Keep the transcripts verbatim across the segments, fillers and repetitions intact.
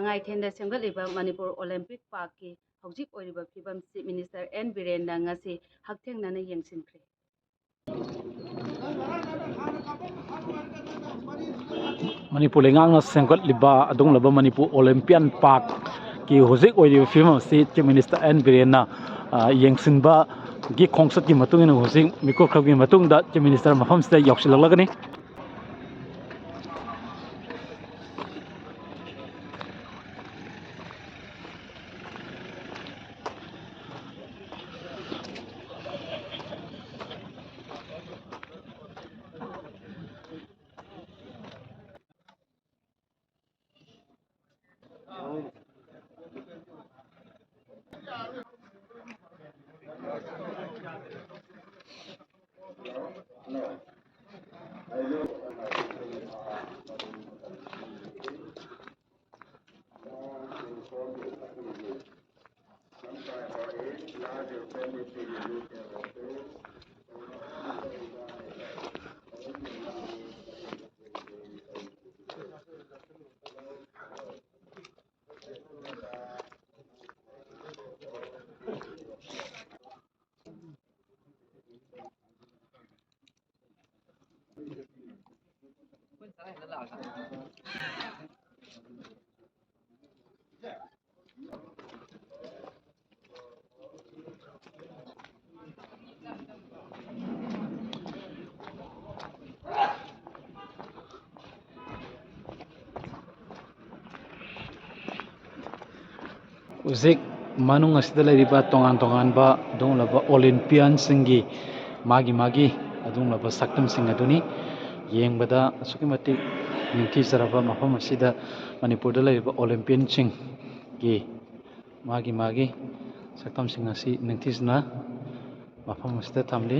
ꯂꯥꯏꯊꯦꯟꯗ ꯁꯦꯝꯒꯠꯂꯤꯕ Manipur Olympic ꯄꯥꯔꯛꯀꯤ ꯍꯧꯖꯤꯛ ꯑꯣꯏꯔꯤꯕ ꯐꯤꯕꯝ ꯆꯤꯐ ꯃꯤꯅꯤꯁꯇꯔ ꯑꯦꯟ ꯕꯤꯔꯦꯟꯅ ꯉꯁꯤ ꯍꯛꯊꯦꯡꯅꯅ ꯌꯦꯡꯁꯤꯟꯈ꯭ꯔꯦ꯫ ꯃꯅꯤꯄꯨꯔ ꯂꯩꯉꯥꯛꯅ ꯁꯦꯝꯒꯠꯂꯤꯕ ꯑꯗꯨꯒꯨꯝꯂꯕ ꯃꯅꯤꯄꯨꯔ ꯑꯣꯂꯦꯝꯄꯤꯌꯥꯟ ꯄꯥꯔꯛꯀꯤ ꯍꯧꯖꯤꯛ ꯑꯣꯏꯔꯤꯕ ꯐꯤꯕꯝ ꯑꯁꯤ ꯆꯤꯐ ꯃꯤꯅꯤꯁꯇꯔ ꯑꯦꯟ ꯕꯤꯔꯦꯟꯅ, ꯑ, ꯌꯦꯡꯁꯤꯟꯕꯒꯤ ꯈꯣꯡꯆꯠꯀꯤ ꯃꯇꯨꯡ ꯏꯟꯅ ꯍꯧꯖꯤꯛ ꯃꯤꯀꯨꯞ ꯈꯔꯒꯤ ꯃꯇꯨꯡꯗ ꯆꯤꯐ ꯃꯤꯅꯤꯁꯇꯔ ꯃꯐꯝꯁꯤꯗ ꯌꯧꯁꯤꯜꯂꯛꯂꯒꯅꯤ꯫ ꯍꯧꯖꯤꯛ ꯃꯅꯨꯡ ꯑꯁꯤꯗ ꯂꯩꯔꯤꯕ ꯇꯣꯉꯥꯟ ꯇꯣꯉꯥꯟꯕ ꯑꯗꯨꯒꯨꯝꯂꯕ ꯑꯣꯂꯦꯝꯄꯤꯌꯥꯟꯁꯤꯡꯒꯤ ꯃꯥꯒꯤ ꯃꯥꯒꯤ ꯑꯗꯨꯒꯨꯝꯂꯕ ꯁꯛꯇꯝꯁꯤꯡ ꯑꯗꯨꯅꯤ꯫ ꯌꯦꯡꯕꯗ ꯑꯁꯨꯛꯀꯤ ꯃꯇꯤꯛ ꯅꯤꯡꯊꯤꯖꯔꯕ ꯃꯐꯝ ꯑꯁꯤꯗ ꯃꯅꯤꯄꯨꯔꯗ ꯂꯩꯔꯤꯕ ꯑꯣꯂꯦꯝꯄꯤꯌꯟꯁꯤꯡꯒꯤ ꯃꯥꯒꯤ ꯃꯥꯒꯤ ꯁꯛꯇꯝꯁꯤꯡ ꯑꯁꯤ ꯅꯤꯡꯊꯤꯖꯅ ꯃꯐꯝ ꯑꯁꯤꯗ ꯊꯝꯂꯤ꯫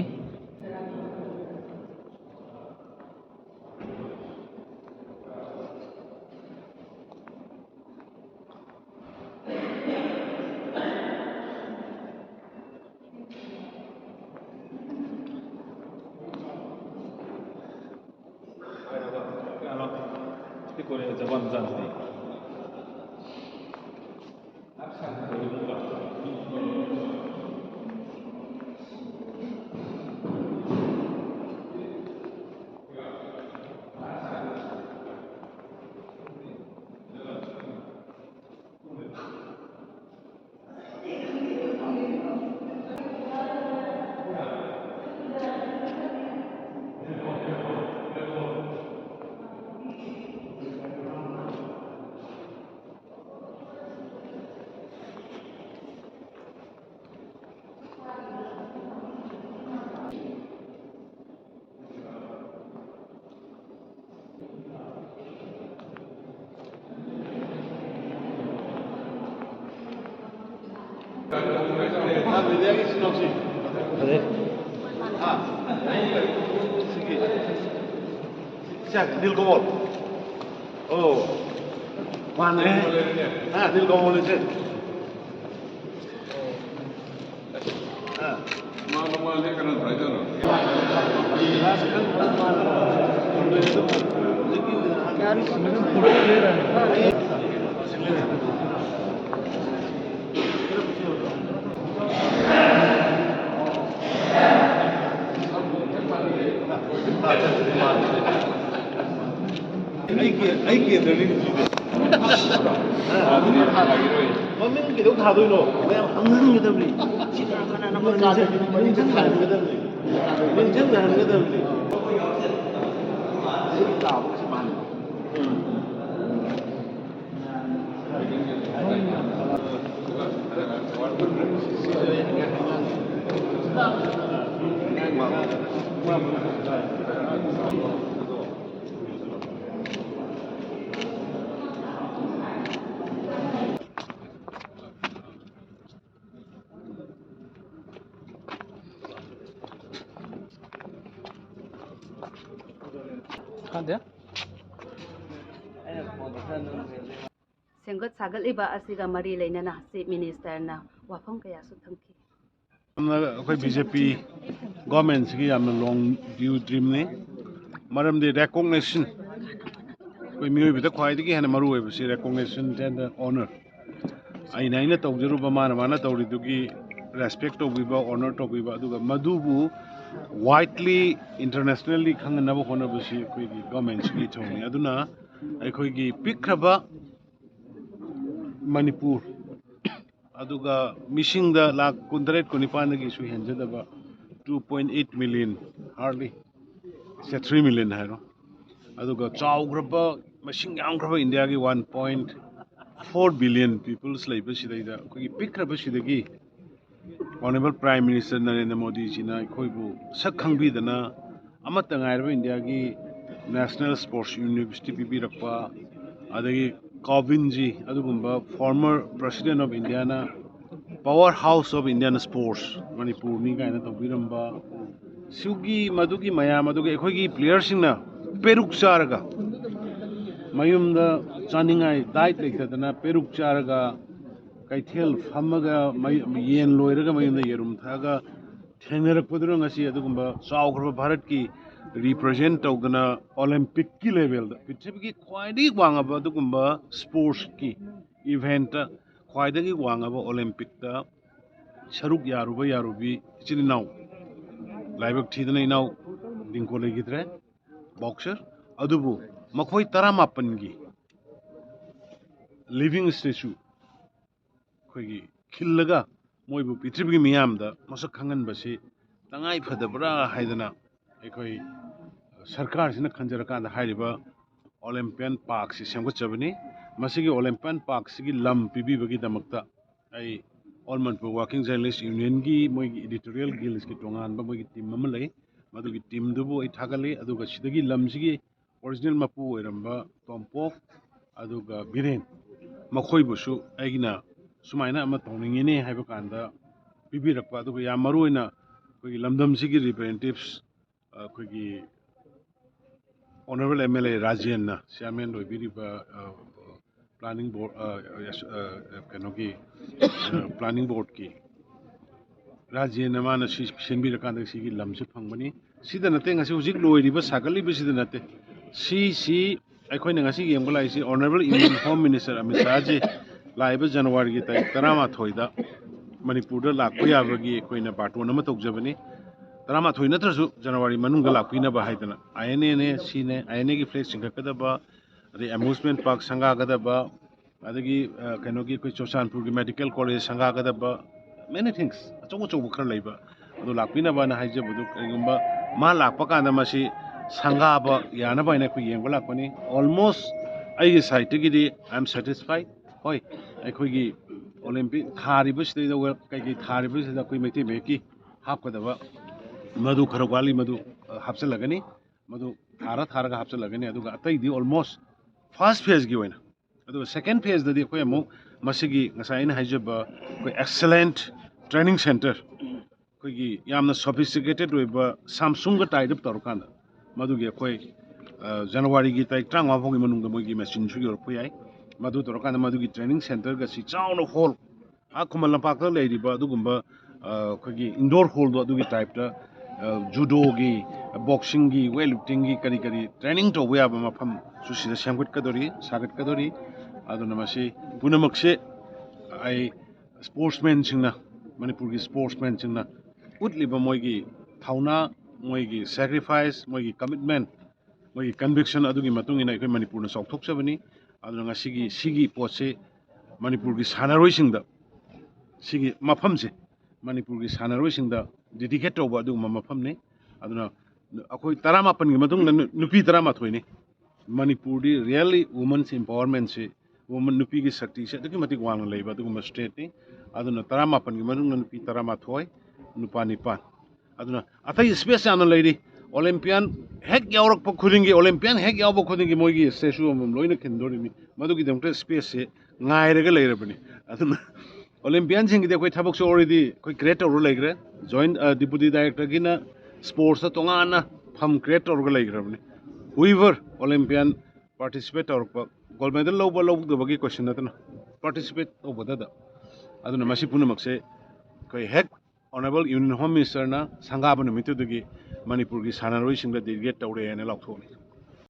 ꯏꯟꯗꯤꯌꯥꯒꯤ ꯏꯆꯤꯟ ꯏꯅꯥꯎꯁꯤ꯫ ꯍꯥ? ꯁꯤꯒꯤ꯫ ꯁꯦ, ꯅꯤꯜꯀꯃꯜ꯫ ꯑꯣ꯫ ꯃꯥꯅꯦ꯫ ꯍꯥ, ꯅꯤꯜꯀꯃꯜꯅꯦ ꯁꯦ꯫ ꯍꯥ꯫ ꯃꯥꯅ ꯃꯥꯅꯦ ꯀꯅꯥ ꯍꯥꯏꯗꯣꯏꯅꯣ? ꯑꯩꯒꯤ, ꯑꯩꯒꯤ ꯀꯦꯟꯗ꯭ꯔꯅꯤ ꯁꯤꯗꯤ꯫ ꯃꯃꯤꯡ ꯀꯩꯗꯧ ꯊꯥꯗꯣꯏꯅꯣ? ꯃꯌꯥꯝ ꯍꯪꯍꯟꯒꯗꯕꯅꯤ꯫ ꯁꯤ ꯀꯅꯥ ꯀꯅꯥꯅ ꯃꯃꯤꯡ ꯅꯤꯡꯁꯤꯡ-, ꯅꯤꯡꯁꯤꯡꯅꯍꯟꯒꯗꯕꯅꯤ꯫ ꯅꯤꯡꯁꯤꯡꯅꯍꯟꯒꯗꯕꯅꯤ꯫ ꯁꯤ ꯇꯥꯕꯁꯤ ꯃꯥꯅꯤ꯫ ꯁꯦꯝꯒꯠ ꯁꯥꯒꯠꯂꯤꯕ ꯑꯁꯤꯒ ꯃꯔꯤ ꯂꯩꯅꯅ ꯆꯤꯐ ꯃꯤꯅꯤꯁꯇꯔꯅ ꯋꯥꯐꯝ ꯀꯌꯥꯁꯨ ꯊꯝꯈꯤ꯫ ꯌꯥꯝꯅ ꯑꯩꯈꯣꯏ ꯕꯤ ꯖꯦ ꯄꯤ ꯒꯣꯔꯃꯦꯟꯁꯤꯒꯤ ꯌꯥꯝꯅ ꯂꯣꯡ ꯗ꯭ꯌꯨ ꯗ꯭ꯔꯤꯝꯅꯤ꯫ ꯃꯔꯝꯗꯤ ꯔꯦꯀꯣꯛꯅꯤꯁꯟ, ꯑꯩꯈꯣꯏ ꯃꯤꯑꯣꯏꯕꯗ ꯈ꯭ꯋꯥꯏꯗꯒꯤ ꯍꯦꯟꯅ ꯃꯔꯨ ꯑꯣꯏꯕꯁꯤ recognition and honor꯫ ꯑꯩꯅ ꯑꯩꯅ ꯇꯧꯖꯔꯨꯕ, ꯃꯥꯅ ꯃꯥꯅ ꯇꯧꯔꯤꯗꯨꯒꯤ ꯔꯦꯁꯄꯦꯛ ꯇꯧꯕꯤꯕ, ꯑꯣꯅꯔ ꯇꯧꯕꯤꯕ, ꯑꯗꯨꯒ ꯃꯗꯨꯕꯨ ꯋꯥꯏꯗꯂꯤ ꯏꯟꯇꯔꯅꯦꯁꯅꯦꯜꯂꯤ ꯈꯪꯅꯅꯕ ꯍꯣꯠꯅꯕꯁꯤ ꯑꯩꯈꯣꯏꯒꯤ ꯒꯣꯔꯃꯦꯟꯁꯤꯒꯤ ꯏꯊꯧꯅꯤ꯫ ꯑꯗꯨꯅ ꯑꯩꯈꯣꯏꯒꯤ ꯄꯤꯛꯈ꯭ꯔꯕ ꯃꯅꯤꯄꯨꯔ, ꯑꯗꯨꯒ ꯃꯤꯁꯤꯡꯗ ꯂꯥꯛ ꯀꯨꯟꯇꯔꯦꯠ ꯀꯨꯟꯅꯤꯄꯥꯟꯗꯒꯤꯁꯨ ꯍꯦꯟꯖꯗꯕ, two point eight million, hardly, ꯁꯦ three million ꯍꯥꯏꯔꯣ, ꯑꯗꯨꯒ ꯆꯥꯎꯈ꯭ꯔꯕ, ꯃꯁꯤꯡ ꯌꯥꯝꯈ꯭ꯔꯕ ꯏꯟꯗꯤꯌꯥꯒꯤ one point four billion peoples ꯂꯩꯕꯁꯤꯗꯩꯗ ꯑꯩꯈꯣꯏꯒꯤ ꯄꯤꯛꯈ꯭ꯔꯕꯁꯤꯗꯒꯤ Honourable Prime Minister ꯅꯔꯦꯟꯗ꯭ꯔ ꯃꯣꯗꯤꯖꯤꯅ ꯑꯩꯈꯣꯏꯕꯨ ꯁꯛ ꯈꯪꯕꯤꯗꯅ ꯑꯃꯠꯇ ꯉꯥꯏꯔꯕ ꯏꯟꯗꯤꯌꯥꯒꯤ National Sports University ꯄꯤꯕꯤꯔꯛꯄ, ꯑꯗꯒꯤ ꯀꯣꯕꯤꯟꯖꯤ ꯑꯗꯨꯒꯨꯝꯕ former President of Indiaꯅ Power House of Indian Sports ꯃꯅꯤꯄꯨꯔꯅꯤ ꯀꯥꯏꯅ ꯇꯧꯕꯤꯔꯝꯕ, ꯁꯤꯒꯤ ꯃꯗꯨꯒꯤ ꯃꯌꯥꯝ ꯑꯗꯨꯒꯤ ꯑꯩꯈꯣꯏꯒꯤ ꯄ꯭ꯂꯦꯌꯔꯁꯤꯡꯅ ꯄꯦꯔꯨꯛ ꯆꯥꯔꯒ, ꯃꯌꯨꯝꯗ ꯆꯥꯅꯤꯡꯉꯥꯏ ꯗꯥꯏꯠ ꯂꯩꯇꯗꯅ ꯄꯦꯔꯨꯛ ꯆꯥꯔꯒ, ꯀꯩꯊꯦꯜ ꯐꯝꯃꯒ ꯃꯩ-, ꯌꯦꯟ ꯂꯣꯏꯔꯒ ꯃꯌꯨꯝꯗ ꯌꯦꯔꯨꯝ ꯊꯛꯑꯒ ꯊꯦꯡꯅꯔꯛꯄꯗꯨꯅ ꯉꯁꯤ ꯑꯗꯨꯒꯨꯝꯕ ꯆꯥꯎꯈ꯭ꯔꯕ ꯚꯥꯔꯠꯀꯤ ꯔꯤꯄ꯭ꯔꯖꯦꯟ ꯇꯧꯗꯅ ꯑꯣꯂꯦꯝꯄꯤꯛꯀꯤ ꯂꯦꯚꯦꯜꯗ, ꯄ꯭ꯔꯤꯊꯤꯕꯤꯒꯤ ꯈ꯭ꯋꯥꯏꯗꯒꯤ ꯋꯥꯡꯉꯕ ꯑꯗꯨꯒꯨꯝꯕ ꯁ꯭ꯄꯣꯔꯠꯁꯀꯤ ꯏꯚꯦꯟꯠꯇ, ꯈ꯭ꯋꯥꯏꯗꯒꯤ ꯋꯥꯡꯉꯕ ꯑꯣꯂꯦꯝꯄꯤꯛꯇ ꯁꯔꯨꯛ ꯌꯥꯔꯨꯕ ꯌꯥꯔꯨꯕꯤ ꯏꯆꯤꯜ ꯏꯅꯥꯎ, ꯂꯥꯏꯕꯛ ꯊꯤꯗꯅ ꯏꯅꯥꯎ ꯗꯤꯡꯀꯣ ꯂꯩꯈꯤꯗ꯭ꯔꯦ, ꯕꯣꯛꯁꯔ꯫ ꯑꯗꯨꯕꯨ ꯃꯈꯣꯏ ꯇꯔꯥꯃꯥꯄꯟꯒꯤ ꯂꯤꯚꯤꯡ ꯁ꯭ꯇꯦꯆꯨ ꯑꯩꯈꯣꯏꯒꯤ ꯈꯤꯜꯂꯒ ꯃꯣꯏꯕꯨ ꯄ꯭ꯔꯤꯊꯤꯕꯤꯒꯤ ꯃꯤꯌꯥꯝꯗ ꯃꯁꯛ ꯈꯪꯍꯟꯕꯁꯤ ꯇꯉꯥꯏ ꯐꯗꯕ꯭ꯔꯥ ꯍꯥꯏꯗꯅ ꯑꯩꯈꯣꯏ ꯁꯔꯀꯥꯔꯁꯤꯅ ꯈꯟꯖꯔꯀꯥꯟꯗ ꯍꯥꯏꯔꯤꯕ ꯑꯣꯂꯦꯝꯄꯤꯌꯥꯟ ꯄꯥꯔꯛꯁꯤ ꯁꯦꯝꯒꯠꯆꯕꯅꯤ꯫ ꯃꯁꯤꯒꯤ ꯑꯣꯂꯦꯝꯄꯤꯌꯥꯟ ꯄꯥꯔꯛꯁꯤꯒꯤ ꯂꯝ ꯄꯤꯕꯤꯕꯒꯤꯗꯃꯛꯇ ꯑꯩ All Manipur Working Journalist Unionꯒꯤ ꯃꯣꯏꯒꯤ editorial guildꯀꯤ ꯇꯣꯉꯥꯟꯕ ꯃꯣꯏꯒꯤ ꯇꯤꯝ ꯑꯃ ꯂꯩ꯫ ꯃꯗꯨꯒꯤ ꯇꯤꯝꯗꯨꯕꯨ ꯑꯩ ꯊꯥꯒꯠꯂꯤ꯫ ꯑꯗꯨꯒ ꯁꯤꯗꯒꯤ ꯂꯝꯁꯤꯒꯤ ꯑꯣꯔꯤꯖꯤꯅꯦꯜ ꯃꯄꯨ ꯑꯣꯏꯔꯝꯕ ꯇꯣꯝꯄꯣꯛ ꯑꯗꯨꯒ ꯕꯤꯔꯦꯟ, ꯃꯈꯣꯏꯕꯨꯁꯨ ꯑꯩꯒꯤꯅ ꯁꯨꯃꯥꯏꯅ ꯑꯃ ꯇꯧꯅꯤꯡꯉꯤꯅꯦ ꯍꯥꯏꯕ ꯀꯥꯟꯗ ꯄꯤꯕꯤꯔꯛꯄ, ꯑꯗꯨꯒ ꯌꯥꯝ ꯃꯔꯨ ꯑꯣꯏꯅ ꯑꯩꯈꯣꯏꯒꯤ ꯂꯝꯗꯝꯁꯤꯒꯤ representatives, ꯑꯩꯈꯣꯏꯒꯤ Honourable M L A ꯔꯥꯖꯦꯟꯅ chairman ꯑꯣꯏꯕꯤꯔꯤꯕ planning board, ꯀꯩꯅꯣꯒꯤ planning boardꯀꯤ ꯔꯥꯖꯦꯟꯅ ꯃꯥꯅ ꯁꯤ ꯁꯦꯝꯕꯤꯔꯀꯥꯟꯗ ꯁꯤꯒꯤ ꯂꯝꯁꯤ ꯐꯪꯕꯅꯤ꯫ ꯁꯤꯗ ꯅꯠꯇꯦ, ꯉꯁꯤ ꯍꯧꯖꯤꯛ ꯂꯣꯏꯔꯤꯕ ꯁꯥꯒꯠꯂꯤꯕꯁꯤꯗ ꯅꯠꯇꯦ, ꯁꯤꯁꯤ ꯑꯩꯈꯣꯏꯅ ꯉꯁꯤ ꯌꯦꯡꯕ ꯂꯥꯛꯏꯁꯤ Honourable Union Home Minister Amit ꯁꯥꯍꯖꯤ ꯂꯥꯛꯏꯕ ꯖꯅꯋꯥꯔꯤꯒꯤ ꯇꯥꯔꯤꯛ ꯇꯔꯥꯃꯥꯊꯣꯏꯗ ꯃꯅꯤꯄꯨꯔꯗ ꯂꯥꯛꯄ ꯌꯥꯕꯒꯤ ꯑꯩꯈꯣꯏꯅ ꯕꯥꯔꯇꯣꯟ ꯑꯃ ꯇꯧꯖꯕꯅꯤ꯫ ꯇꯔꯥꯃꯥꯊꯣꯏ ꯅꯠꯇ꯭ꯔꯁꯨ ꯖꯅꯋꯥꯔꯤ ꯃꯅꯨꯡꯗ ꯂꯥꯛꯄꯤꯅꯕ ꯍꯥꯏꯗꯅ INA ꯅꯦ, ꯁꯤꯅꯦ, INA ꯒꯤ flag ꯆꯤꯡꯈꯠꯀꯗꯕ, ꯑꯗꯩ amusement park ꯁꯪꯒꯥꯒꯗꯕ, ꯑꯗꯒꯤ ꯀꯩꯅꯣꯒꯤ ꯑꯩꯈꯣꯏ ꯆꯨꯔꯆꯥꯟꯄꯨꯔꯒꯤ medical college ꯁꯪꯒꯥꯒꯗꯕ, many things ꯑꯆꯧ ꯑꯆꯧꯕ ꯈꯔ ꯂꯩꯕ, ꯑꯗꯨ ꯂꯥꯛꯄꯤꯅꯕꯅ ꯍꯥꯏꯖꯕꯗꯨ, ꯀꯔꯤꯒꯨꯝꯕ ꯃꯥ ꯂꯥꯛꯄ ꯀꯥꯟꯗ ꯃꯁꯤ ꯁꯪꯒꯥꯕ ꯌꯥꯅꯕ ꯍꯥꯏꯅ ꯑꯩꯈꯣꯏ ꯌꯦꯡꯕ ꯂꯥꯛꯄꯅꯤ꯫ Almost ꯑꯩꯒꯤ sideꯇꯒꯤꯗꯤ I am satisfied꯫ ꯍꯣꯏ, ꯑꯩꯈꯣꯏꯒꯤ ꯑꯣꯂꯦꯝꯄꯤꯛ ꯊꯥꯔꯤꯕꯁꯤꯗꯩꯗ, ꯀꯩꯀꯩ ꯊꯥꯔꯤꯕꯁꯤꯗ ꯑꯩꯈꯣꯏ ꯃꯩꯇꯩ ꯃꯌꯦꯛꯀꯤ ꯍꯥꯞꯀꯗꯕ ꯃꯗꯨ ꯈꯔ ꯋꯥꯠꯂꯤ, ꯃꯗꯨ ꯍꯥꯞꯆꯤꯜꯂꯒꯅꯤ, ꯃꯗꯨ ꯊꯥꯔ ꯊꯥꯔꯒ ꯍꯥꯞꯆꯤꯜꯂꯒꯅꯤ꯫ ꯑꯗꯨꯒ ꯑꯇꯩꯗꯤ almost first phaseꯀꯤ ꯑꯣꯏꯅ, ꯑꯗꯨꯒ second phaseꯇꯗꯤ ꯑꯩꯈꯣꯏ ꯑꯃꯨꯛ ꯃꯁꯤꯒꯤ ꯉꯁꯥꯏ ꯑꯩꯅ ꯍꯥꯏꯖꯕ ꯑꯩꯈꯣꯏ excellent training centre, ꯑꯩꯈꯣꯏꯒꯤ ꯌꯥꯝꯅ sophisticated ꯑꯣꯏꯕ Samsungꯒ tie up ꯇꯧꯔꯀꯥꯟꯗ ꯃꯗꯨꯒꯤ ꯑꯩꯈꯣꯏ ꯖꯅꯋꯥꯔꯤꯒꯤ ꯇꯥꯔꯤꯛ ꯇꯔꯥꯃꯉꯥ ꯐꯥꯎꯒꯤ ꯃꯅꯨꯡꯗ ꯃꯣꯏꯒꯤ machineꯁꯨ ꯌꯧꯔꯛꯄ ꯌꯥꯏ꯫ ꯃꯗꯨ ꯇꯧꯔꯀꯥꯟꯗ ꯃꯗꯨꯒꯤ training centreꯒꯁꯤ ꯆꯥꯎꯅ hall, ꯑꯥ ꯈꯨꯃꯟ ꯂꯝꯄꯥꯛꯇ ꯂꯩꯔꯤꯕ ꯑꯗꯨꯒꯨꯝꯕ ꯑꯩꯈꯣꯏꯒꯤ indoor hallꯗꯣ ꯑꯗꯨꯒꯤ typeꯇ judoꯒꯤ, boxingꯒꯤ, weightliftingꯒꯤ ꯀꯔꯤ ꯀꯔꯤ training ꯇꯧꯕ ꯌꯥꯕ ꯃꯐꯝꯁꯨ ꯁꯤꯗ ꯁꯦꯝꯒꯠꯀꯗꯧꯔꯤ, ꯁꯥꯒꯠꯀꯗꯧꯔꯤ꯫ ꯑꯗꯨꯅ ꯃꯁꯤ ꯄꯨꯝꯅꯃꯛꯁꯦ ꯑꯩ sportsmanꯁꯤꯡꯅ, ꯃꯅꯤꯄꯨꯔꯒꯤ sportsmanꯁꯤꯡꯅ ꯎꯠꯂꯤꯕ ꯃꯣꯏꯒꯤ ꯊꯧꯅꯥ, ꯃꯣꯏꯒꯤ sacrifice, ꯃꯣꯏꯒꯤ commitment, ꯃꯣꯏꯒꯤ conviction ꯑꯗꯨꯒꯤ ꯃꯇꯨꯡ ꯏꯟꯅ ꯑꯩꯈꯣꯏ ꯃꯅꯤꯄꯨꯔꯅ ꯆꯥꯎꯊꯣꯛꯆꯕꯅꯤ꯫ ꯑꯗꯨꯅ ꯉꯁꯤꯒꯤ ꯁꯤꯒꯤ ꯄꯣꯠꯁꯤ ꯃꯅꯤꯄꯨꯔꯒꯤ ꯁꯥꯟꯅꯔꯣꯏꯁꯤꯡꯗ, ꯁꯤꯒꯤ ꯃꯐꯝꯁꯦ ꯃꯅꯤꯄꯨꯔꯒꯤ ꯁꯥꯟꯅꯔꯣꯏꯁꯤꯡꯗ dedicate ꯇꯧꯕ ꯑꯗꯨꯒꯨꯝꯕ ꯃꯐꯝꯅꯤ꯫ ꯑꯗꯨꯅ ꯑꯩꯈꯣꯏ ꯇꯔꯥꯃꯥꯄꯟꯒꯤ ꯃꯇꯨꯡꯗ ꯅꯨ-, ꯅꯨꯄꯤ ꯇꯔꯥꯃꯥꯊꯣꯏꯅꯤ꯫ ꯃꯅꯤꯄꯨꯔꯗꯤ really women's empowermentꯁꯤ, women, ꯅꯨꯄꯤꯒꯤ ꯁꯛꯇꯤꯁꯦ ꯑꯗꯨꯛꯀꯤ ꯃꯇꯤꯛ ꯋꯥꯡꯅ ꯂꯩꯕ ꯑꯗꯨꯒꯨꯝꯕ stateꯅꯤ꯫ ꯑꯗꯨꯅ ꯇꯔꯥꯃꯥꯄꯟꯒꯤ ꯃꯅꯨꯡꯗ ꯅꯨꯄꯤ ꯇꯔꯥꯃꯥꯊꯣꯏ, ꯅꯨꯄꯥ ꯅꯤꯄꯥꯟ꯫ ꯑꯗꯨꯅ ꯑꯇꯩ space ꯌꯥꯝꯅ ꯂꯩꯔꯤ꯫ Olympian ꯍꯦꯛ ꯌꯥꯎꯔꯛꯄ ꯈꯨꯗꯤꯡꯒꯤ, Olympian ꯍꯦꯛ ꯌꯥꯎꯕ ꯈꯨꯗꯤꯡꯒꯤ ꯃꯣꯏꯒꯤ statue ꯑꯃꯃꯝ ꯂꯣꯏꯅ ꯈꯤꯟꯗꯣꯔꯤꯕꯅꯤ꯫ ꯃꯗꯨꯒꯤꯗꯃꯛꯇ spaceꯁꯦ ꯉꯥꯏꯔꯒ ꯂꯩꯔꯕꯅꯤ꯫ ꯑꯗꯨꯅ Olympianꯁꯤꯡꯒꯤꯗꯤ ꯑꯩꯈꯣꯏ ꯊꯕꯛꯁꯨ already ꯑꯩꯈꯣꯏ create ꯇꯧꯔ ꯂꯩꯈ꯭ꯔꯦ꯫ Joint, ꯑ, Deputy Directorꯒꯤꯅ sportsꯇ ꯇꯣꯉꯥꯟꯅ ꯐꯝ create ꯇꯧꯔꯒ ꯂꯩꯈ꯭ꯔꯕꯅꯤ꯫ Whoever Olympian participate ꯇꯧꯔꯛꯄ, gold medal ꯂꯧꯕ ꯂꯧꯗꯕꯒꯤ question ꯅꯠꯇꯅ, participate ꯇꯧꯕꯗꯗ꯫ ꯑꯗꯨꯅ ꯃꯁꯤ ꯄꯨꯝꯅꯃꯛꯁꯦ ꯑꯩꯈꯣꯏ ꯍꯦꯛ Honourable Union Home Ministerꯅ ꯁꯪꯒꯥꯕ ꯅꯨꯃꯤꯠꯇꯨꯗꯒꯤ ꯃꯅꯤꯄꯨꯔꯒꯤ ꯁꯥꯟꯅꯔꯣꯏꯁꯤꯡꯗ dedicate ꯇꯧꯔꯦ ꯍꯥꯏꯅ ꯂꯥꯎꯊꯣꯛꯑꯅꯤ꯫